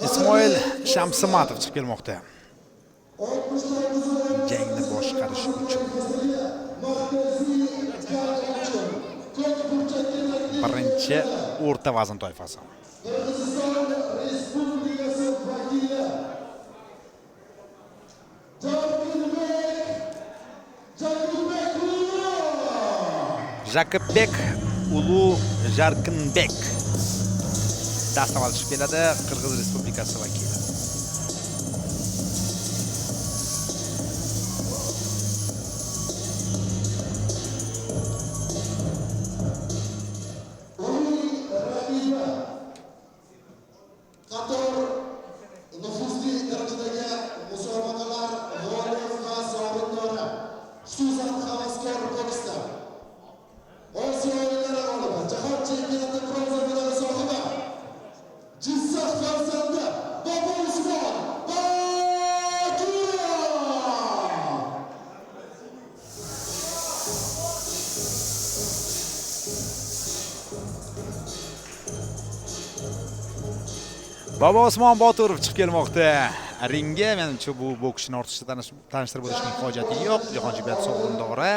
Ismoil Shamsimatov chiqib kelmoqda. Jangni boshqarish uchun. Birinchi o'rta vazn toifasi. Jakubbek Ulu Jarkinbek dastavval chiqib keladi, Qirg'iz Respublikasi vakili. Qator nufuzli darajadagi musobaqalar g'olib va sovrindori, xususan havaskor boksda Osiyo o'yinlari g'olibi, jahon chempionati bronza medali sohibi, Jizzax farzandi Bobo Usmon Boturov. Bobo Usmon Boturov chiqib kelmoqda ringga. Menimcha, bu bokschini ortiqcha tanishtirib o'tishning hojati yo'q. Jahon chempionati sovrindori,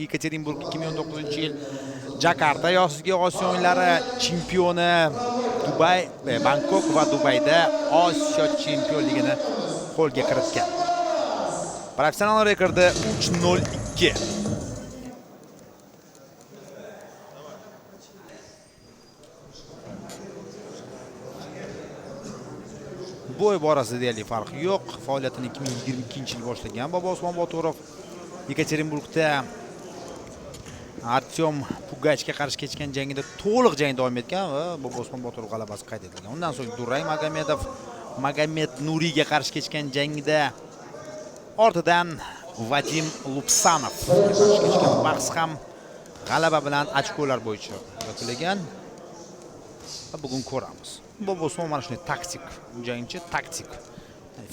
Yekaterinburg 2019-yil, Jakarta yozgi Osiyo o'yinlari chempioni, Dubay, Bangkok va Dubayda Osiyo chempionligini qo'lga kiritgan. Professional rekordi 3-0-2. Bo'y borasida deyarli farq yo'q. Faoliyatini 2022-yil boshlagan Bobo Usmon Boturov Yekaterinburgda Artyom Pugachga qarshi kechgan jangida to'liq jang davom etgan va Bobo Usmon Boturov g'alabasi qayd etilgan. Undan so'ng Duray Magomedov Magomed Nuriyga qarshi kechgan jangida, ortidan Vadim Lupsanov qarshi kechgan bahs ham g'alaba bilan ochkolar bo'yicha yakunlangan. Va bugun ko'ramiz. Bobo Usmon mana shunday taktik jangchi, taktik.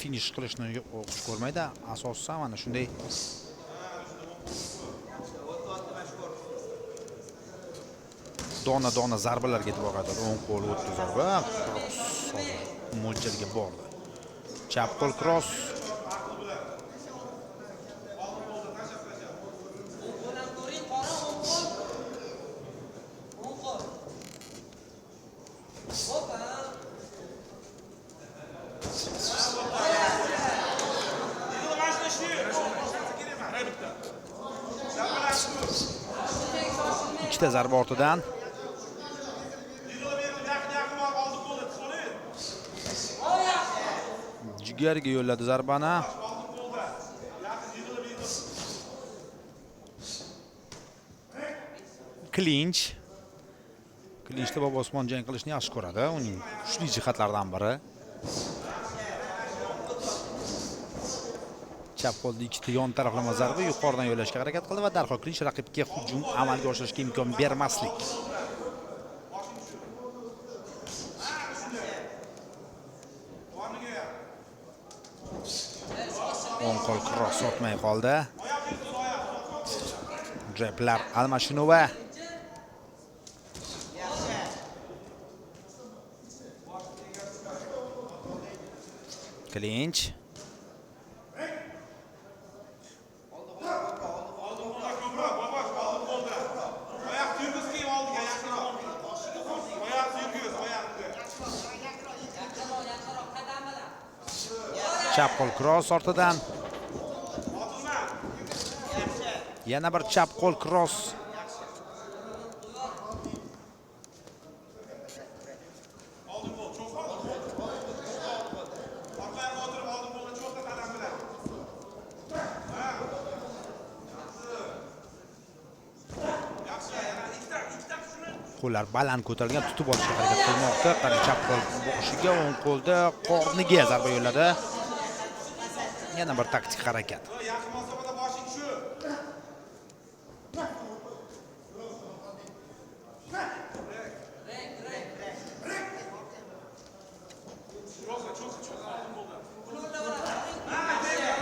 Finish qilishni xush ko'rmaydi. Asosan mana shunday dona-dona zarbalarga e'tibor qaratadi. O'ng qo'l o'tdi zarba, cross hozir mo'ljalga bordi. Chap qo'l cross. Ikkita zarba ortidan. Jigarga yo'lladi zarbani. Klinch. Klinchda Bobo Usmon jang qilishni yaxshi ko'radi. Uning kuchli jihatlaridan biri. Chap qo'lda ikkita yon taraflama zarba yuqoridan yo'llashga harakat qildi va darhol klinch, raqibga hujum amalga oshirishga imkon bermaslik. O'ng qo'l cross otmay qoldi. Jablar almashinuvi. Klinch. Chap qo'l cross ortidan. Yana bir chap qo'l cross. Qo'llar baland ko'tarilgan, tutib olishga harakat qilmoqda. Qarang, chap qo'l boshiga, o'ng qo'lda qorniga zarba yo'lladi. Yana bir taktik harakat.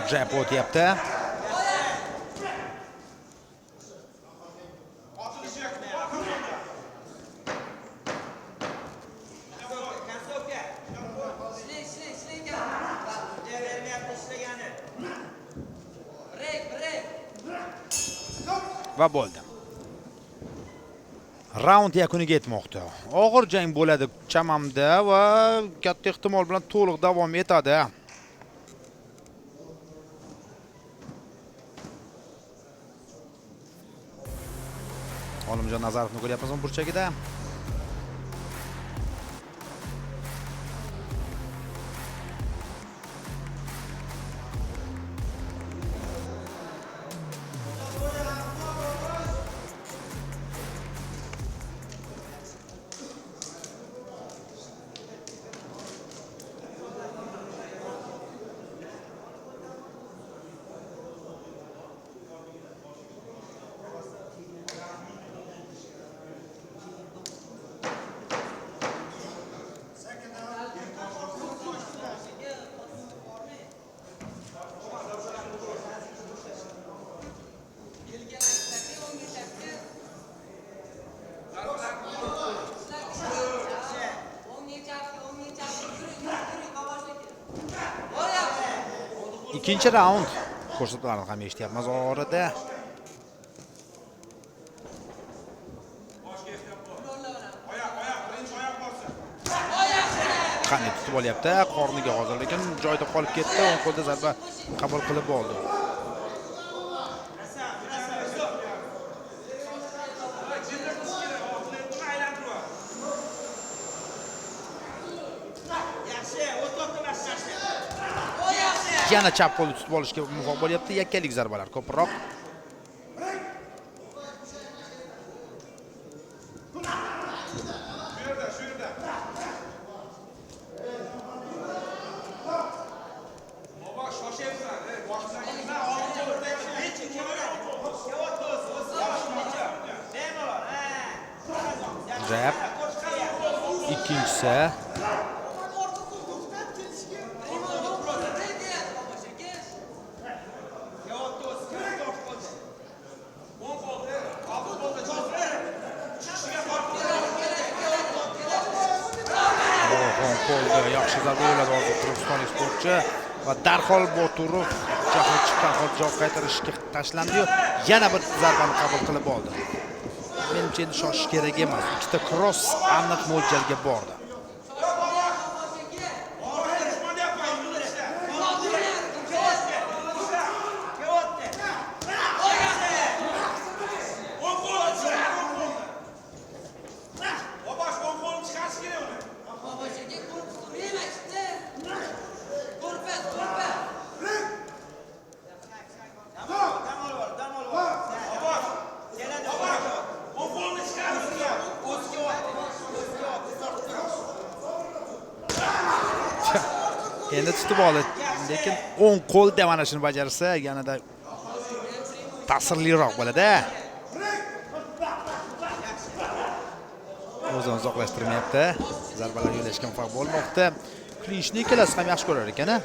Jab o'tyapti. Va bo'ldi. Raund yakuniga yetmoqda. Og'ir jang bo'ladi chamamda va katta ehtimol bilan to'liq davom etadi. Olimjon Nazarovni ko'ryapmiz burchagida. Ikkinchi raund ko'rsatmalarni ham eshityapmiz orada. Qanday tutib olyapti, qorniga hozir, lekin joyida qolib ketdi, o'ng qo'lda zarba qabul qilib oldi. Yana chap qo'lni tutib olishga muvaffaq bo'lyapti. Yakkalik zarbalar ko'proq. Jab. Ikkinchisi. Yaxshi zarba yo'lladi hozir qirg'izistonlik sportchi va darhol Boturov jahli chiqqan holda javob qaytarishga tashlandi-yu, yana bir zarbani qabul qilib oldi. Menimcha endi shoshish kerak emas. Ikkita kross aniq mo'ljalga bordi. Endi tutib oldi, lekin o'ng qo'lda mana shuni bajarsa yanada ta'sirliroq bo'ladi. O'zini uzoqlashtirmayapti. Zarbalar yo'llashga muvaffaq bo'lmoqda. Klinchni ikkalasi ham yaxshi ko'rar ekan-a.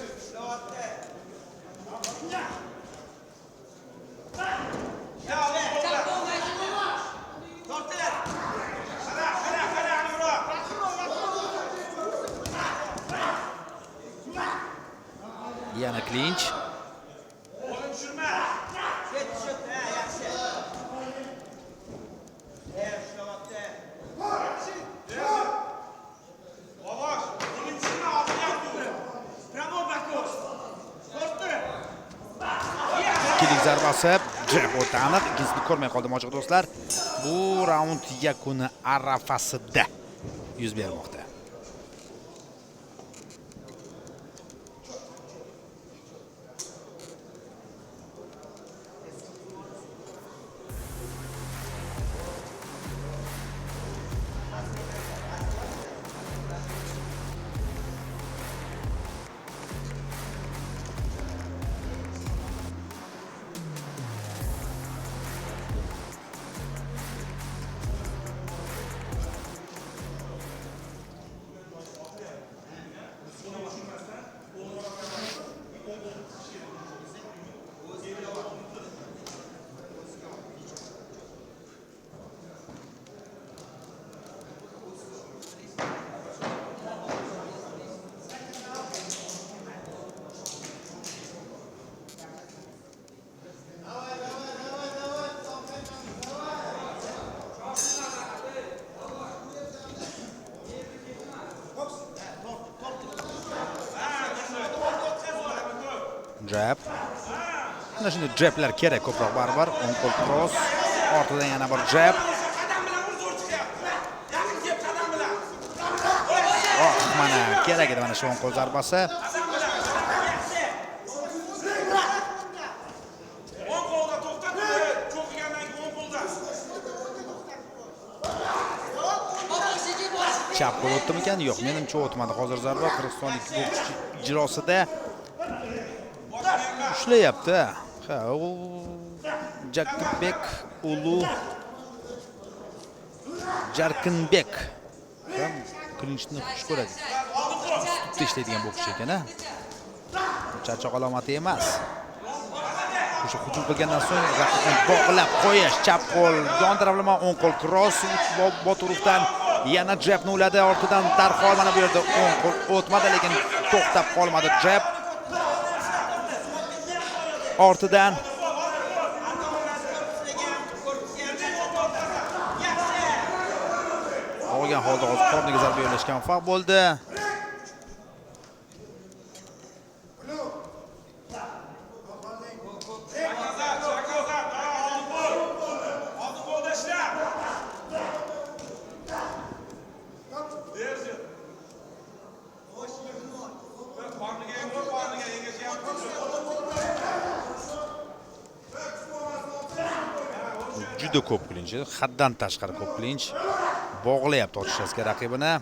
Yana klinch. Ikkilik zarbasi jab o'ta aniq. Ikkinchisini ko'rmay qoldim ochiq do'stlar. Bu raund yakuni arafasida yuz bermoqda. Jab. Mana shunday jablar kerak ko'proq baribir. O'ng qo'l cross, ortidan yana bir jab. Oh, mana kerak edi mana shu o'ng qo'l zarbasi. Chap qo'l o'tdimikan? Yo'q, menimcha o'tmadi. Hozir zarba qirg'izistonlik bokschi ijrosida ushlayapti. Ha, u Jakubek Ulu Jarkinbek ham klinchni xush ko'radi. Ustida ishlaydigan bokschi ekan, ha. Charchoq alomati emas. O'sha hujum qilgandan so'ng raqibni bog'lab qo'yish, chap qo'l, yon taraflama o'ng qo'l cross Boturovdan yana jabni uladi, ortidan darhol mana bu yerda o'ng qo'l o'tmadi, lekin to'xtab qolmadi jab. Ortidan olgan holda hozir qorniga zarba yo'llashga muvaffaq bo'ldi. Juda ko'p klinch, haddan tashqari ko'p klinch. Bog'layapti ochiqchasiga raqibini.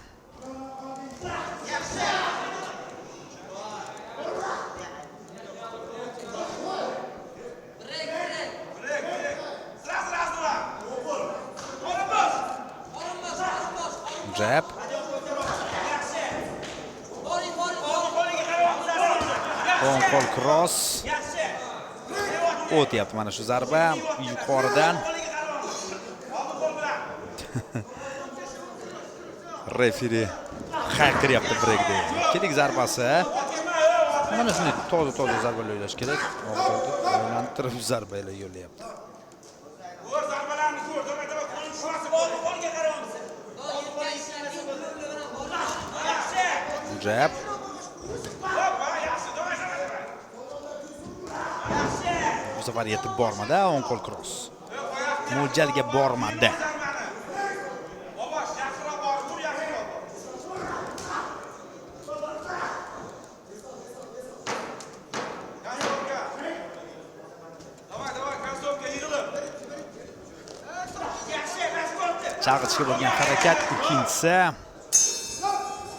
Jab. O'ng qo'l cross. O'tyapti mana shu zarba yuqoridan. Referi hayqiryapti break deydi. Ikkilik zarbasi. Mana shunday toza-toza zarbalar yo'llash kerak. Aylantirib zarbalar yo'llayapti. Jab. Bu safar yetib bormadi, o'ng qo'l cross. Mo'ljalga bormadi. Chalg'itishga bo'lgan harakat ikkinchisi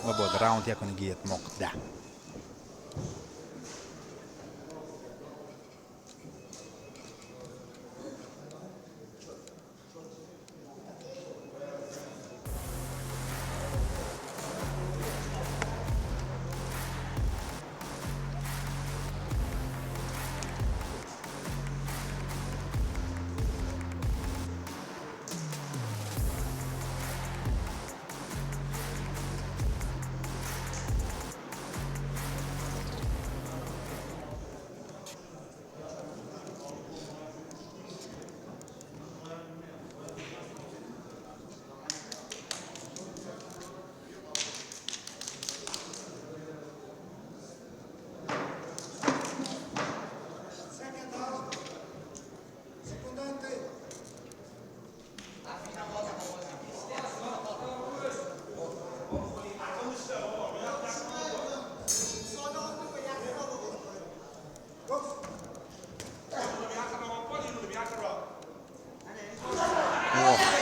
va bo'ldi, raund yakuniga yetmoqda.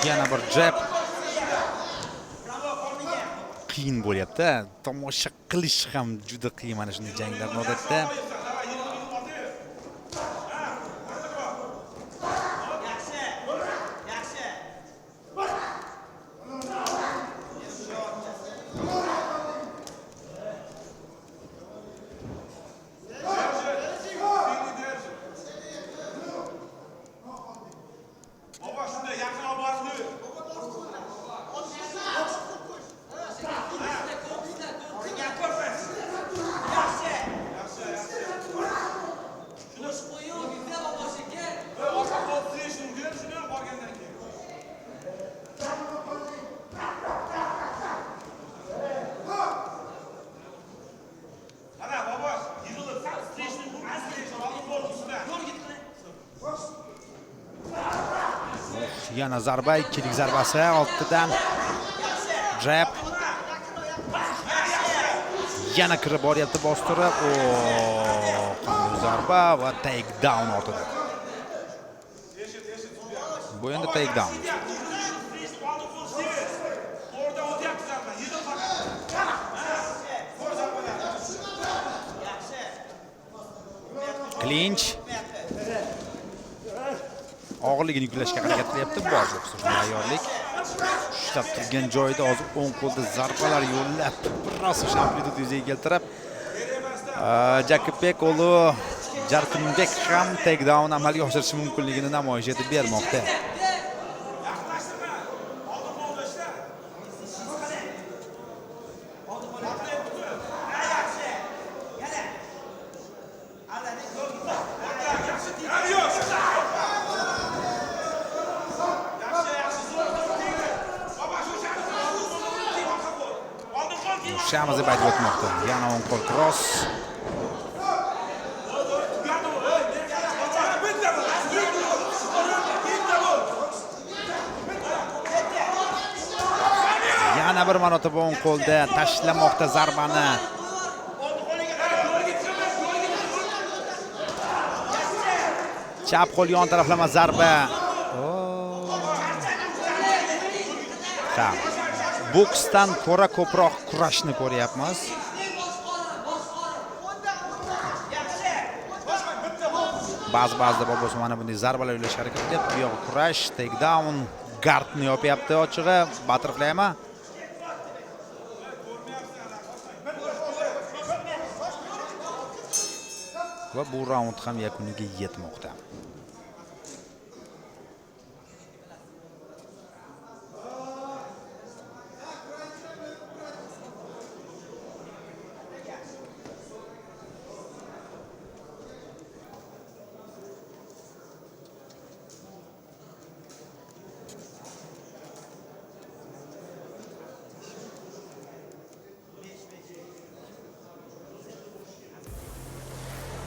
Yana bir jab. Qiyin bo'lyapti. Tomosha qilish ham juda qiyin mana shunday janglarni odatda. Yana zarba, ikkilik zarbasi oltidan. Jab. Yana kirib boryapti bostirib. O, qanday zarba va take down ortidan. Bu endi take down. Klinch. Og'irligini yuklashga harakat qilyapti. Bor boks uchun tayyorlik. Ushlab turgan joyida hozir o'ng qo'lda zarbalar yo'llab, biroz o'sha amplituda yuzaga keltirib, Jakubek o'g'li Jarqinbek ham take down amalga oshirishi mumkinligini namoyish etib bermoqda. Ushamiz deb aytib o'tmoqda. Yana o'ng qo'l cross. Yana bir marotaba o'ng qo'lda tashlamoqda zarbani. Chap qo'l yon taraflama zarba. Ha. Boksdan ko'ra ko'proq kurashni ko'ryapmiz. Ba'zi-ba'zida bobosi mana bunday zarbalar yo'llashga harakat qilyapti. Bu yog'i kurash, take down, gardni yopyapti ochig'i. Butterflymi? Va bu raund ham yakuniga yetmoqda.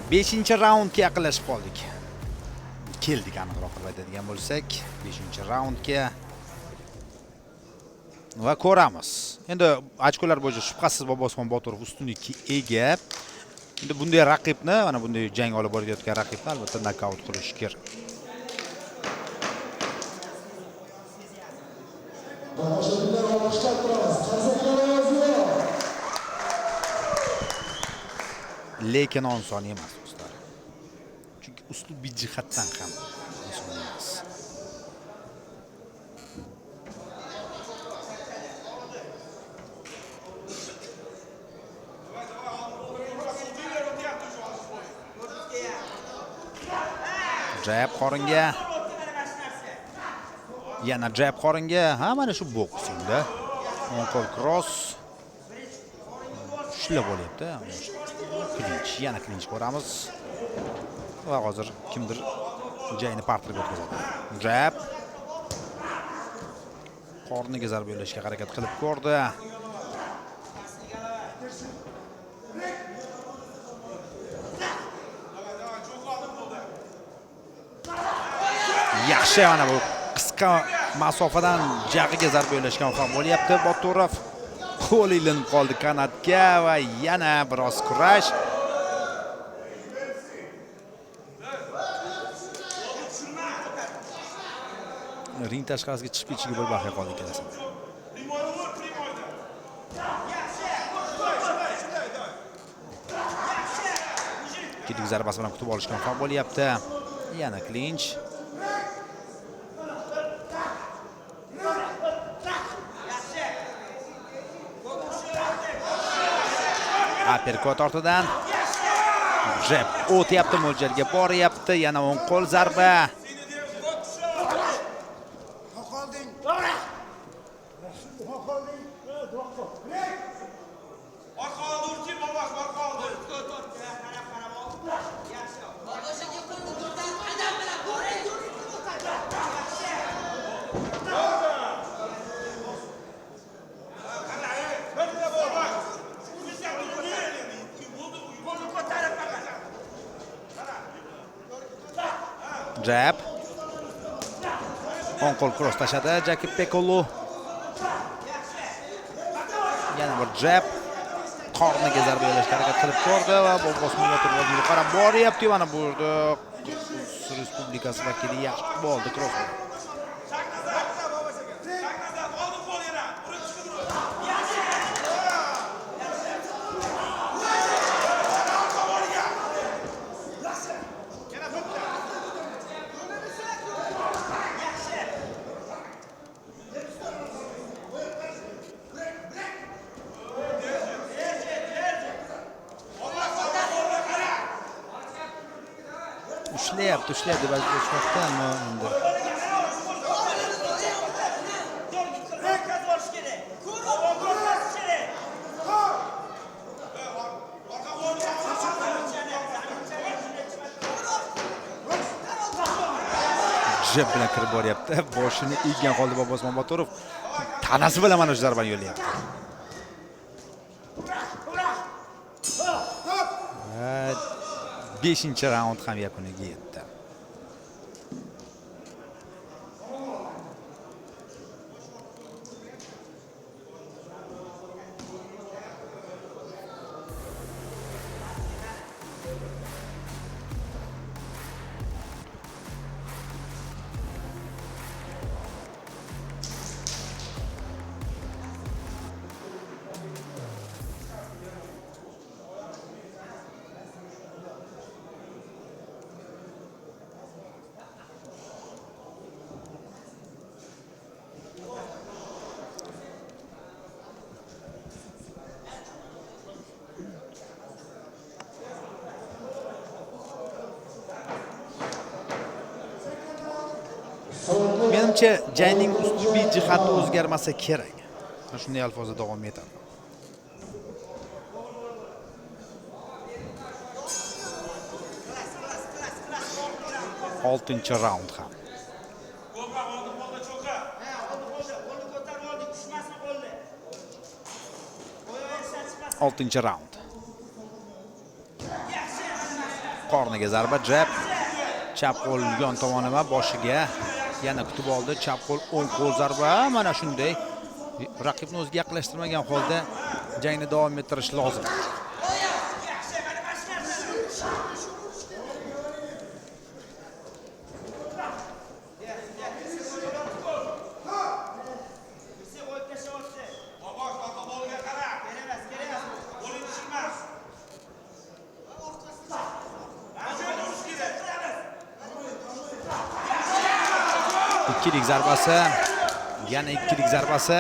Beshinchi raundga yaqinlashib qoldik. Keldik aniqroq qilib aytadigan bo'lsak, 5-raundga va ko'ramiz. Endi ochkolar bo'yicha shubhasiz Bobosmon Boturov ustunlikka ega. Endi bunday raqibni, mana bunday jang olib borayotgan raqibni albatta nokaut qilish kerak. Lekin oson emas do'stlar. Chunki uslubiy jihatdan ham oson emas. Jab qoringa. Yana jab qoringa. Ha, mana shu boks endi. O'ng qo'l cross. Ushlab olyapti. Klinch, yana klinch ko'ramiz. Va hozir kimdir jangni parterga o'tkazadi. Jab. Qorniga zarba yo'llashga harakat qilib ko'rdi. Yaxshi, mana bu qisqa masofadan jag'iga zarba yo'llashga muvaffaq bo'lyapti Boturov. Qo'l ilinib qoldi kanatga va yana biroz kurash. Ring tashqarisiga chiqib ketishiga bir baxya qoldi ikkalasi. Ikkilik zarbasi bilan kutib olishga muvaffaq bo'lyapti. Yana klinch. Uppercut ortidan. Jab o'tyapti, mo'ljalga boryapti. Yana o'ng qo'l zarba. Jab. O'ng qo'l cross tashladi Jakub Pekulu. Yana bir jab. Qorniga zarba yo'llashga harakat qilib ko'rdi va Bobosmon Boturov qarab boryapti. Mana bu yerda Qirg'iz Respublikasi vakili yaxshi kutib oldi cross. Ushlayapti, ushlayapti deb aytishmoqda, ammo endi jeb bilan kirib boryapti. Boshini eggan holda Bobosmon Boturov tanasi bilan mana shu zarbani yo'llayapti. 5 raund ham yakuniga yetdi. Menimcha jangning uslubiy jihati o'zgarmasa kerak. Shunday alfozda davom etadi. Oltinchi raund ham. Oltinchi raund. Qorniga zarba, jab. Chap qo'l yon tomonlama boshiga yana kutib oldi. Chap qo'l, o'ng qo'l zarba. Mana shunday raqibni o'ziga yaqinlashtirmagan holda jangni davom ettirish lozim. Ikkilik zarbasi, yana ikkilik zarbasi.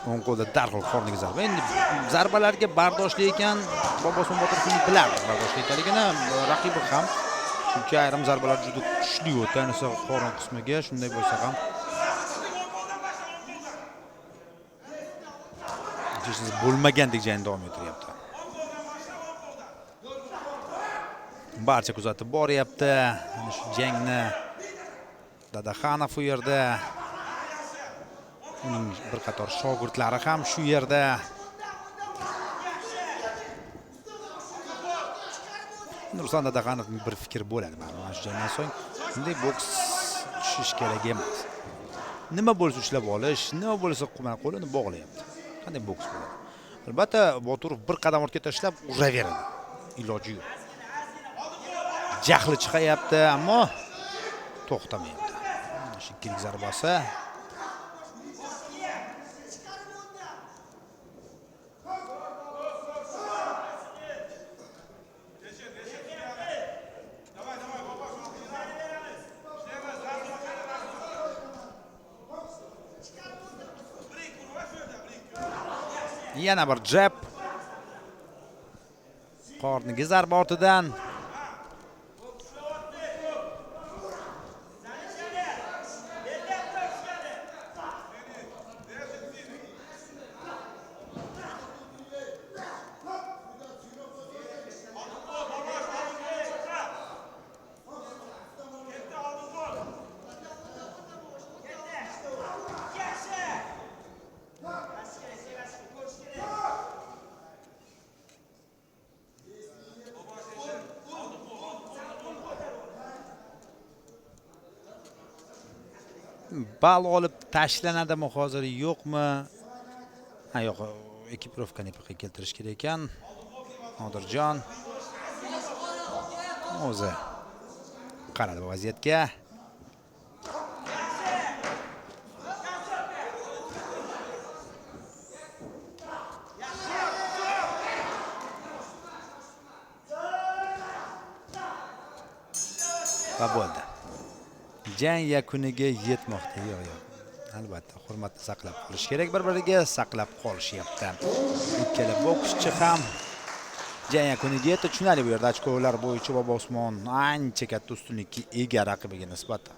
O'ng qo'lda darhol qorniga zarba. Endi zarbalarga bardoshli ekan Bobosmon Boturovni biladi, bardoshli ekanligini raqibi ham. Chunki ayrim zarbalar juda kuchli o'tdi, ayniqsa qorin qismiga. Shunday bo'lsa ham bo'lmagandek jang davom ettiryapti. Barcha kuzatib boryapti ana shu jangni. Dadaxanov u yerda, uning bir qator shogirdlari ham shu yerda. Ruslan Dadaxanovning bir fikri bo'ladi mana shu jangdan so'ng. Bunday boks tushish kerak emas. Nima bo'lsa ushlab olish, nima bo'lsa qo'lini bog'layapti. Qanday boks bo'ladi? Albatta Boturov bir qadam ortga tashlab uraveradi. Iloji yo'q. Jahli chiqayapti, ammo to'xtamayapti. Shu ikkilik zarbasi. Yana bir jab. Qorniga zarba ortidan. Ball olib tashlanadimi hozir, yo'qmi? Ha, yo'q, ekipirovkani epaqaga keltirish kerak ekan. Nodirjon o'zi qaradi bu vaziyatga. Va bo'ldi. Jang yakuniga yetmoqda. Yo'q, yo'q. Albatta, hurmatni saqlab qolish kerak, bir-biriga saqlab qolishyapti. Ikkala bokschi ham jang yakuniga yetdi. Tushunarli, bu yerda ochkolar bo'yicha Bobo Usmon ancha katta ustunlikka ega raqibiga nisbatan.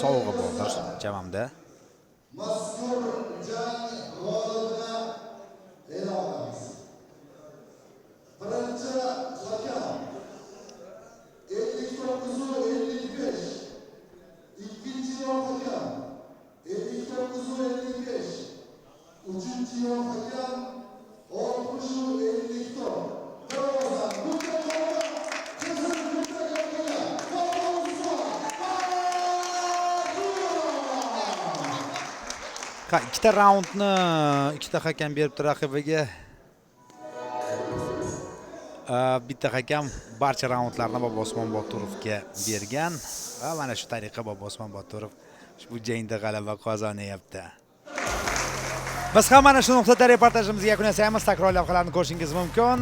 Sovug'i bordir chamamda. Mazkur jang g'olibini e'lon qilamiz. Birinchi hakam 59-55, ikkinchi hakam 59-55, uchinchi hakam 60-54. Darvozan bu qizil kurtaga ega Bobo Usmon. Ha, ikkita raundni ikkita hakam beribdi raqibiga. Bitta hakam barcha raundlarni Bobo Usmon Boturovga bergan va mana shu tariqa Bobo Usmon Boturov ushbu jangda g'alaba qozonyapti. Biz ham mana shu nuqtada reportajimizni yakunlaymiz. Takror lavhalarni ko'rishingiz mumkin.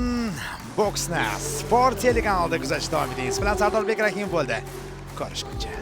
Boksni Sport telekanalida kuzatishda davom eting. Siz bilan Sardorbek Rahimov bo'ldi. Ko'rishguncha.